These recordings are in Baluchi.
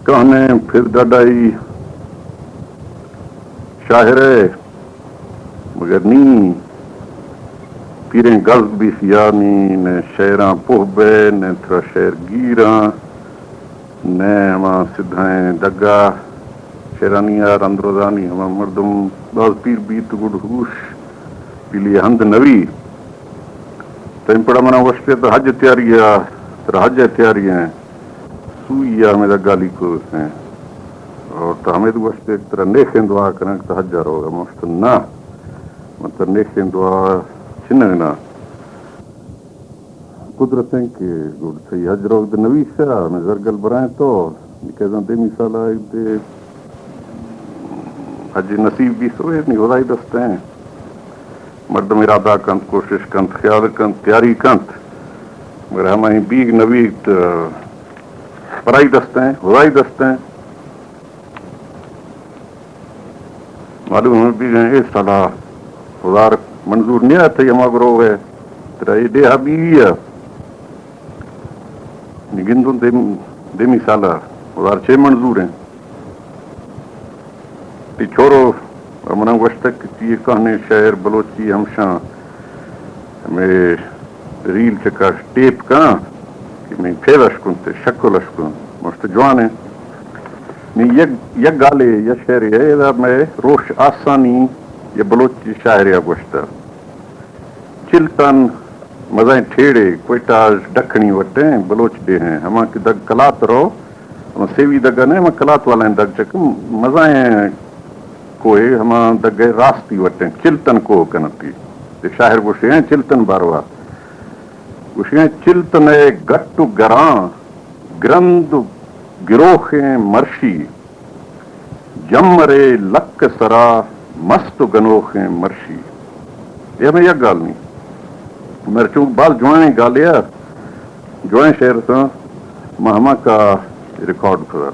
کہنیں پھر ڈڈائی شاعرے، مگر نی پیریں گزگ بیثیا، نی نئے شعراں پوہ بئے، نئے ترا شعر گیراں، نئے ہما سدھائیں ڈگا شعرانی آ رند روزانی ہما مردم باز پیر بیت گڑ ہوش پیلی ہند نوی۔ تئیں پڑا منا وش پہ تو حج تیاری آ، ترا حج تیاری ہیں۔ سوئی ء ہمے دگالی کو ہیں۔ اور تو ہمے گوشت کہ ترا نیکیں دعا کنگ تو حجا روگ ء۔ من گوشت نہ، من ترا نیکیں دعا چنگ نہ۔ قدرت ہیں کہ گڈ تئی حج روگ دے نویس ء ہمے زرگل برائیں تو نکیزاں دیمی سال آئی دے حج نصیب بی سوئے نی خدائی دست ہیں۔ مردم ارادہ کنت، کوشش کنت، خیال کنت، تیاری کنت، مگر ہمائی بیگ نہ بیت، پرائی دست ہیں، خدائی دست ہیں۔ معلوم ہمیں بیگ ہیں، اے سالا خدار منظور نہیں آتا، ہما گروہ ہے، ترا اے ڈیہا بیوی ہے۔ نی گندوں دیم-، دیمی سالا ہزار چھ منظور ہیں۔ تی چھورو منا گوشتگ کہ تی کہنیں شعر بلوچی ہمشاں ہمے ریل چکا ٹیپ کن کہ میں پھیلش کن تے شکلش کن۔ مشت جوان ہیں۔ نی یک، یک گالے یا شعرے ہے، ادا میں روش آسانی یا بلوچی شاعرے گوشتہ۔ چلتن مزائیں ٹھیڑے، کوئٹہ ڈکھنی وٹیں بلوچ ڈیہیں، ہما کہ دگ کلات رو، ہما سیوی دگا نے، ہما کلات والائیں دگ چک مزائیں کوئے، ہما دگے راستی وٹیں، چلتن کوہ کنتی۔ تے شاعر گوشے ہیں چلتن باروا۔ گوشے ہیں چلتن اے گٹ و گراں، گرند و گروخیں مرشی، جمرے لک سرا مست و گنوخیں مرشی۔ اے ہمیں یک گال نہیں۔ میرے چونکہ بال جوائیں گالے ہے، جوائیں شعر تھا، میں ہما کا ریکارڈ کرا۔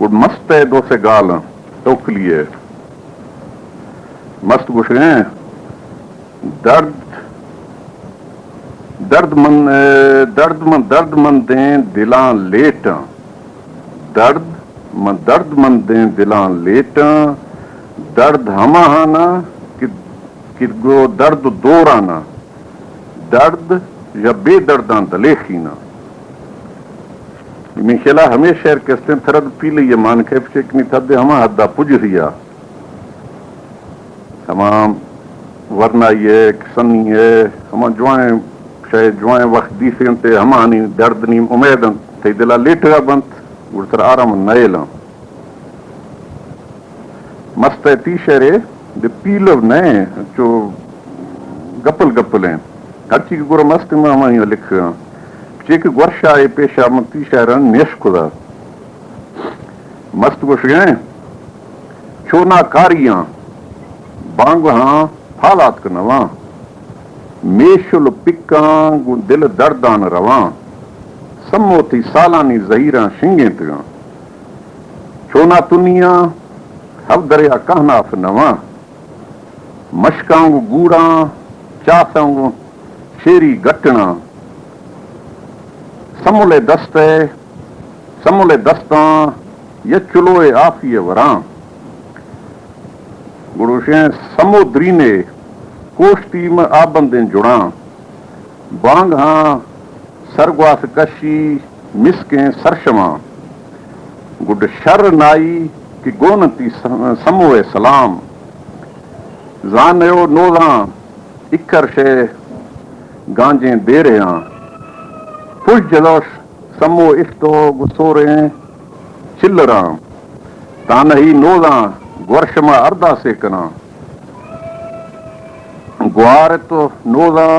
گڈ مست ہے دو سے گال توکلی ہے۔ مست گوشگیں درد، درد من، درد من، درد مندیں دلاں لیٹاں۔ درد من، درد مندیں دلاں لیٹاں۔ درد ہماہانا کہ، کہ گو درد دورانا۔ درد یا بے درداں دلیخینا۔ من خیالا ہمے شعر کستیں ترد پیلے یہ مان کیف چکنی تھد ہما حدا پجریا۔ ہما ورنائی ء، کسنی ء، ہما جوائیں شے، جوائیں وخت دیسیں تے ہمانی درد نیم امید انت، تئی دلا لیٹگا بنت، گڑ ترا آرام نئیلاں۔ مست ء تی شعرے دے پیلو نئے، چو گپل گپل ہیں۔ ہرچی کہ گورا مست ما ہمانی لکھ، چے کہ گورشا اے پیشا من تی شعران نیش خدا۔ مست گوشگیں، چو ناکاریاں بانگہاں پھالات کنواں، میشل و پکاں گوں دل دردان رواں، سمو تئی سالانی زہیراں شنگینتگاں۔ چو ناتنیاں ہب دریا کہناف نواں، مشکاں گوں گوڑاں، چاساں گوں شیری گٹناں، سمل ء دست ء، سمل ء دستاں یا چلو ء آفی ء وراں۔ گڑوشیں سمو درینے کوشتی من آبندیں جڑاں۔ بانگہاں سرگواس کشی مسکیں سرشماں۔ گڈ شر نائی کہ گون انتی س-، سمو ء سلام۔ زانیو نوزاں اکر شے گانجیں دیرے آں۔ پش جلوش سمو اشتو گسوریں چلراں۔ تانہی نوزاں گورشما ارداسے کناں۔ گوارت نوزاں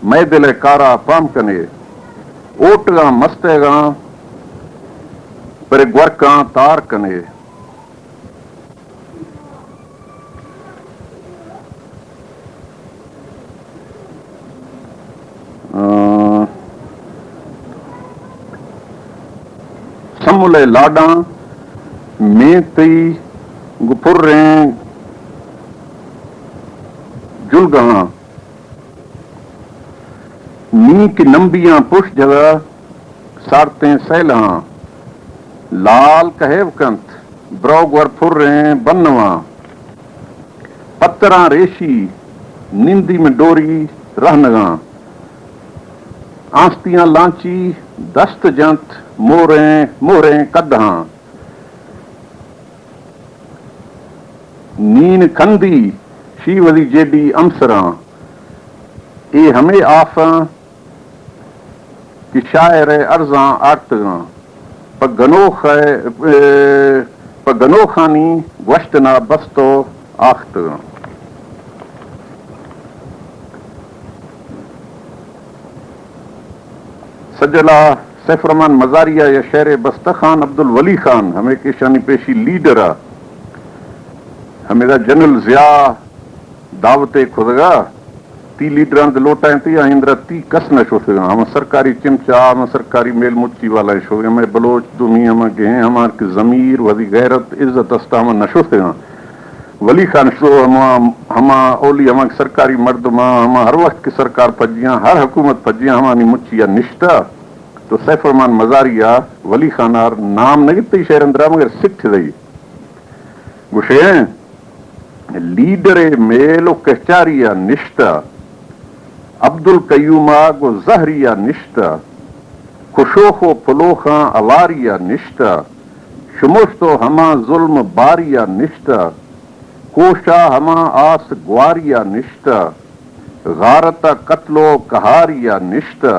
مئے دل ء کارا پام کنے۔ اوٹگاں مستیگاں پر گورکاں تار کنے۔ آ، سمل ء لاڈاں میں تئی گپریں جلگہاں۔ نی کہ نمبیاں پش جگہ ساڑتیں سیلہاں، لال کہیو کنت برو گور پھریں بنواں۔ پتراں ریشی نندی میں ڈوری رہنگاں۔ آنستیاں لانچی دست جنت موریں موریں قدہاں۔ نین کندی شیوزی جیڈی امسراں۔ اے ہمے آفاں کہ شاعر ء ارزاں آرتگاں، پہ گنوخ ء، پہ گنوخانی گوشتنا بست و آختگاں۔ سجلا سیف رحمان مزاری ء یا شعر بستہ خان عبدالولی خان، ہمے کہ ایشانی پیشی لیڈر ء، ہمیدا جنرل ضیاء دعوت ء کھدگا، تی لیڈران دے لوٹائیں تی آہندرا تی کس نہ شوسگاں۔ ہما سرکاری چمچا، ہما سرکاری میل مچی والا شوگے۔ ہمے بلوچ دومی ہما گہیں، ہما کہ ضمیر، وزی غیرت، عزت استا، ہما نہ شوسگاں۔ ولی خان شو ہما، ہما اولی ہما سرکاری مردماں، ہما ہر وقت کہ سرکار پجیاں، ہر حکومت پجیاں، ہمانی مچی ء نشتہ۔ تو سیف رحمان مزاری ء ولی خان آر نام نہ گتے شہر اندرا مگر سٹھ دئی۔ گوشے لیڈر میل و کہچاری ء نشتہ، عبدالقیوم ء گو زہری ء نشتہ، کشوخ و پلوخاں اواری ء نشتہ، شمشت و ہما ظلم باری ء نشتہ، کوشا ہما آس گواری ء نشتہ، غارت ء قتل و قہاری ء نشتہ،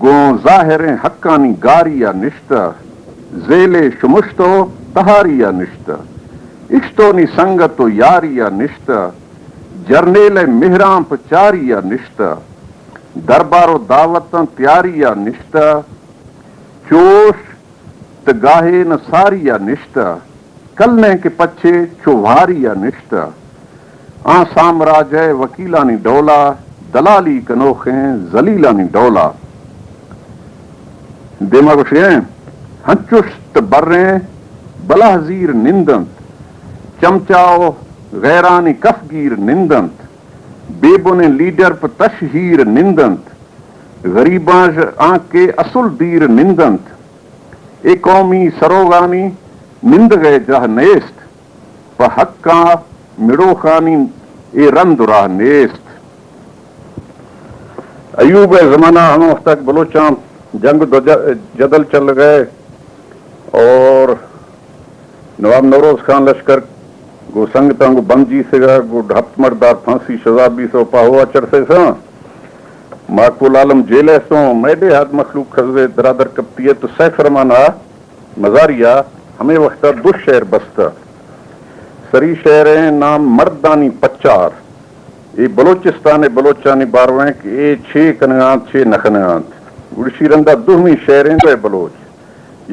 گوں ظاہریں حقانی گاری ء نشتہ، زیلے شمشت و تہاری ء نشتہ، اشتونی سنگت و یاری ء نشتہ، جرنیل ء مہراں پہ چاری ء نشتہ، دربار و دعوتاں تیاری ء نشتہ، چوش تہ گاہے نہ ساری ء نشتہ، کلیں کہ پچے چو واری ء نشتہ۔ آں سامراج ء وکیلانی ڈولا، دلالی کنوخیں ذلیلانی ڈولا۔ دیما گوشیں، ہنچوش تہ بریں بلاہ زیر نندنت، چمچا و غیرانی کف گیر نندنت، بے بنیں لیڈر پہ تشہیر نندنت، غریباں ژ آں کہ اصل دیر نندنت۔ اے قومی سروگانی نندگئے جاہ نیست، پہ حقاں مڑوخانی اے رند و راہ نیست۔ ایوب ء زمانہ ہما وخت تک بلوچاں جنگ و دج-، جدل چلگئے اور نواب نوروز خان لشکر گوں سنگتاں گوں بند جیسگا، گوں ہپت مردار پھانسی سزا بیثہ و پاہوا چڑسیثاں۔ ماکول عالم جیل ء استوں، مئے ڈیہاد مخلوق کھزے درادر کپتی ء تو سیف رحمان ء مزاری ء ہمے وخت ء دو شعر بستہ۔ سری شعر ء نام مردانی پچار۔ اے بلوچستان ء بلوچانی بارو ء کہ اے چے کنگانت، چے نہ کنگانت۔ گڑشی رندا دوہمی شعر ء بلوچ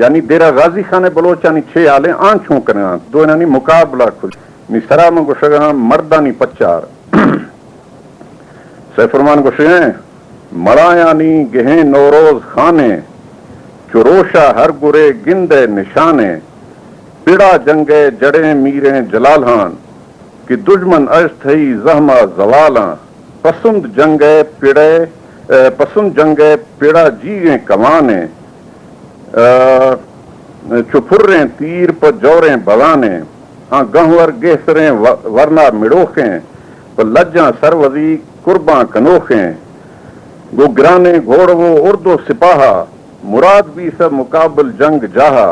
یعنی دیرہ غازی خان ء بلوچانی چے حال انت، آں چون کنگا انت، دوئینانی مقابلہ کت۔ نی سرا من گوشگاں مردانی پچار۔ سیف رحمان گوشگیں، مڑایانی گہیں نوروز خانیں، چو روشا ہر گرے گندئے نشانیں، پڑا جنگئے جڑیں میریں جلال ہان، کہ دژمن اژ تھئی زہما زوالاں، پسند جنگئے پڑئے، ء، پسند جنگئے پڑا جیگیں کمانیں، ء، چو پھریں تیر پہ جوریں بزانیں، آں گہنور گہتریں و-، ورنا مڑوخیں، پہ لجاں سروزی قرباں کنوخیں، گوں گرانیں گھوڑ و اردو سپاہا، مراد بیثہ مقابل جنگ جاہا،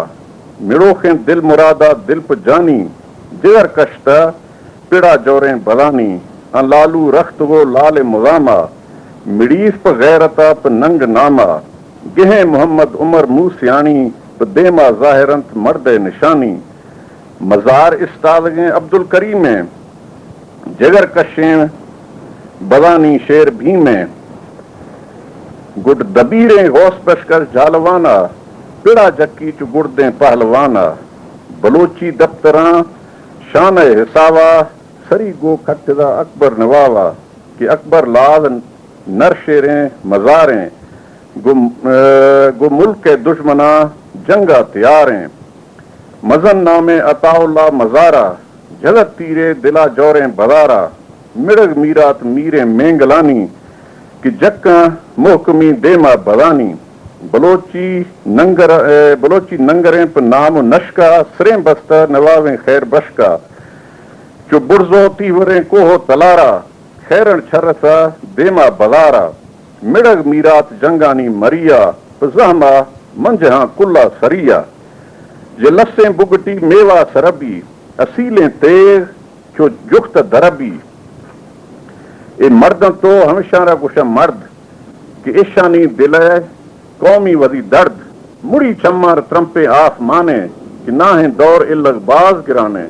مڑوخیں دل مرادا دل پہ جانی، جگر کشتہ پڑا جوریں بزانی، آں لالو رخت گو لال مزاما، مڑیث پہ غیرتا پہ ننگ ناما، گہیں محمد عمر موسیانی، پہ دیما ظاہر انت مردئے نشانی۔ مزار استادگیں عبدالکریمیں، جگر کشیں بزانی شیر بھیمیں، گڈ دبیریں غوث بشکش جھالوانا، پڑا جکی چو گڑدیں پہلوانا، بلوچی دپتراں شانئے حسابا، سری گو کھٹدا اکبر نوابا، کہ اکبر لاز نر شیریں مزاریں، گو، ء، گو ملک ء دژمناں جنگا تیاریں۔ مزن نامیں عطا اللہ مزارا، جھلت تیرے دلا جوریں بزارا، مڑگ میرات میریں مینگلانی، کہ جکاں محکمی دیما بزانی۔ بلوچی ننگر، اے، بلوچی ننگریں پہ نام و نشکا، سریں بستہ نوابیں خیر بشکا۔ چو برزو تیوریں کوہ و تلارا، خیرن چھرسا دیما بلارا۔ مڑگ میرات جنگانی مریا، پہ زہما منجہاں کلا سریا۔ جے لسیں بگٹی میوا سربی، اصیلیں تیغ چو جخت دربی۔ اے مرداں تو ہمشاں را گوشاں مرد کہ ایشانی دل ء قومی وتی درد۔ مڑی چمار ترمپیں آسمان ء کہ ناہیں دور الگ باز گران ء۔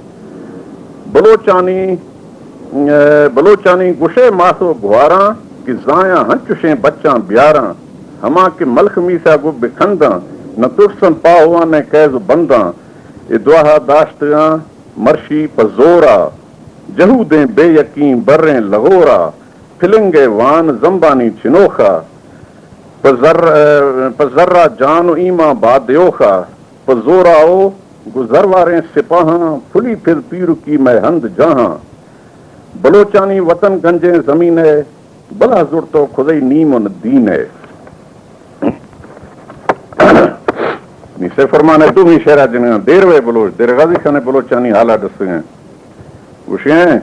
بلوچانی، ء، بلوچانی گوشے ماس و گواراں کہ زایاں ہنچوشیں بچاں بیاراں۔ ہما کہ ملخ میسا گو بکھنداں، نہ ترسن پاہوان ء قیز و بنداں۔ اے دعا داشتگاں مرشی پہ زورا، جہودیں بے یقین بریں لغورا، پلنگے وان زمبانی چنوخا، پہ زر، پہ زرا جان و ایمان با دیوخا، پہ زورا او گو زرواریں سپاہاں، پھلی پھر پیرکی مئے ہند جاہاں۔ بلوچانی وطن گنجیں زمین ء، بلا زرتو خدئی نیم و دین ء۔ نی سیف فرمان ء دومی شعرا جنگاں، دیروے بلوچ، دیر غازی خان ء بلوچانی حالا ڈسگیں۔ گوشیں،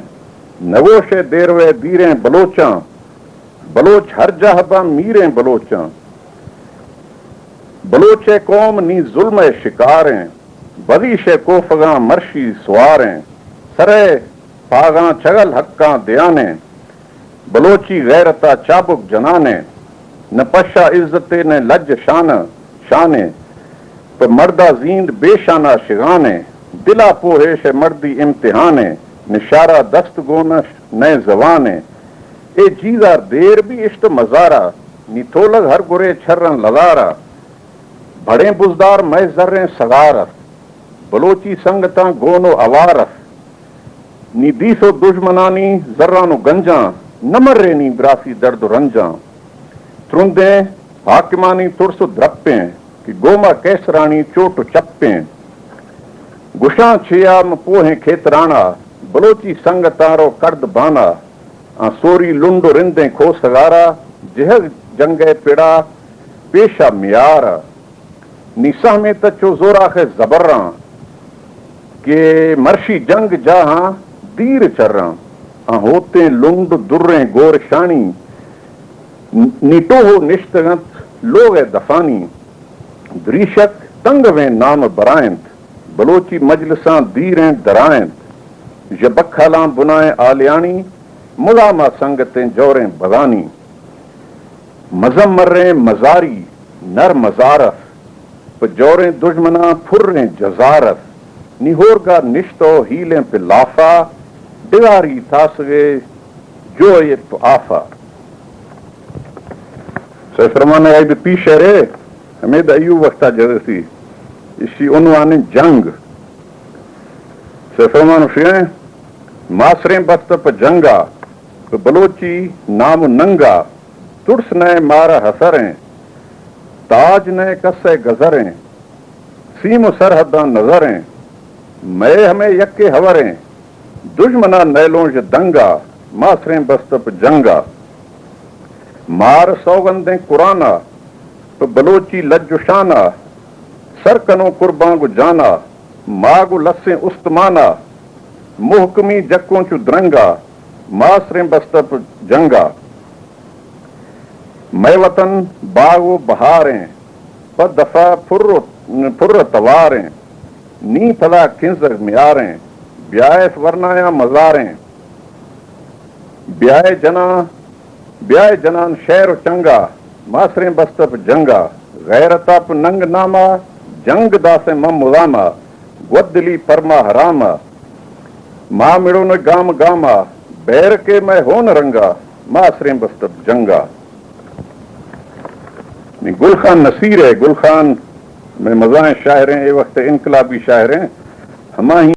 نگوشے دیروے دیریں بلوچاں، بلوچ ہر جاہ باں میریں بلوچاں۔ بلوچ ء قوم نی ظلم ء شکاریں، بدیش ء کوفگاں مرشی سواریں، سرے پاگاں چگل حقاں دیانیں۔ بلوچی غیرتا چابک جنانیں، نہ پشا عزتے نہ لج شان، شانیں۔ پہ مردا زیند بے شانا شگانیں، دلا پوہیش مردی امتحانیں، نشارا دست گونش نئے زوانیں۔ اے جیزار دیر بی اشت مزارا، نی تولگ ہر گرے چھرن لدارا۔ بھڑیں بزدار مئے زریں سگار است، بلوچی سنگتاں گون و اوار است۔ نی دیس و دژمنانی زران و گنجاں، نہ مرے نی براسی درد و رنجاں۔ ترندیں حاکمانی ترس و درپیں، کہ گوما قیصرانی چوٹ و چپیں۔ گشاں چیا من پوہیں کھیترانا، بلوچی سنگتاں رو کرد بانا۔ آں سوری لنڈ و رندیں کھوسگارا، جہگ جنگ ء پڑا پیشا میارا۔ نی سہمیں تہ چو زوراخ ء زبراں، کہ مرشی جنگ جاہاں دیر چراں۔ آں ہوتیں لنڈ دریں گورشانی، نی ٹوہ نشتگ انت لوغ ء دفانی۔ دریشک تنگویں نام برائنت، بلوچی مجلساں دیریں درائنت۔ ژ بکھالاں بنائیں آلیانی، مداما سنگتیں جوریں بزانی۔ مزن مریں مزاری نر مزار است، پہ جوریں دژمناں پھریں جزار است۔ نی ہورگا نشتو ہیلیں پہ لافا، ڈگاری تاسگے جو ایت پہ آفا۔ سیف فرمان ء آئی بہ پیش شعرے ہمید ایوب وقتا جرسی، اشی عنوان جنگ۔ سیف فرمان شعر، ماسریں بست پہ جنگا، پہ بلوچی نام و ننگا، ترس نئے مارا حسریں، تاج نئے کسے گزریں، سیم و سرحداں نظریں، مئے ہمے یکے ہوریں، دژمنا نیلونژ دنگا، ماسریں بست پہ جنگا۔ مار سوگندیں قرآنا، پہ بلوچی لج و شانا، سر کنوں قربان گو جانا، ما گو لسیں استمانا، مہکمی جکوں چو درنگا، ماسریں بست پہ جنگا۔ مئے وطن باغ و بہاریں، پہ دفا پھر و، پھر و تواریں، نی پدا کنزگ میاریں، بیائے ورنایاں مزاریں۔ بیائے جناں، بیائے جنان شعر و چنگا، ماسریں بست پہ جنگا، غیرتا پہ ننگ ناما، جنگ داسیں من مداما، گودلی پرما حراما، ما مڑون گام گاما، بیرکے مئے ہون رنگا، ماسریں بست پہ جنگا۔ نی گل خان نصیر ہے، گل خان مئے مزائیں شاعریں، اے وقت انقلابی شاعریں، ہماہی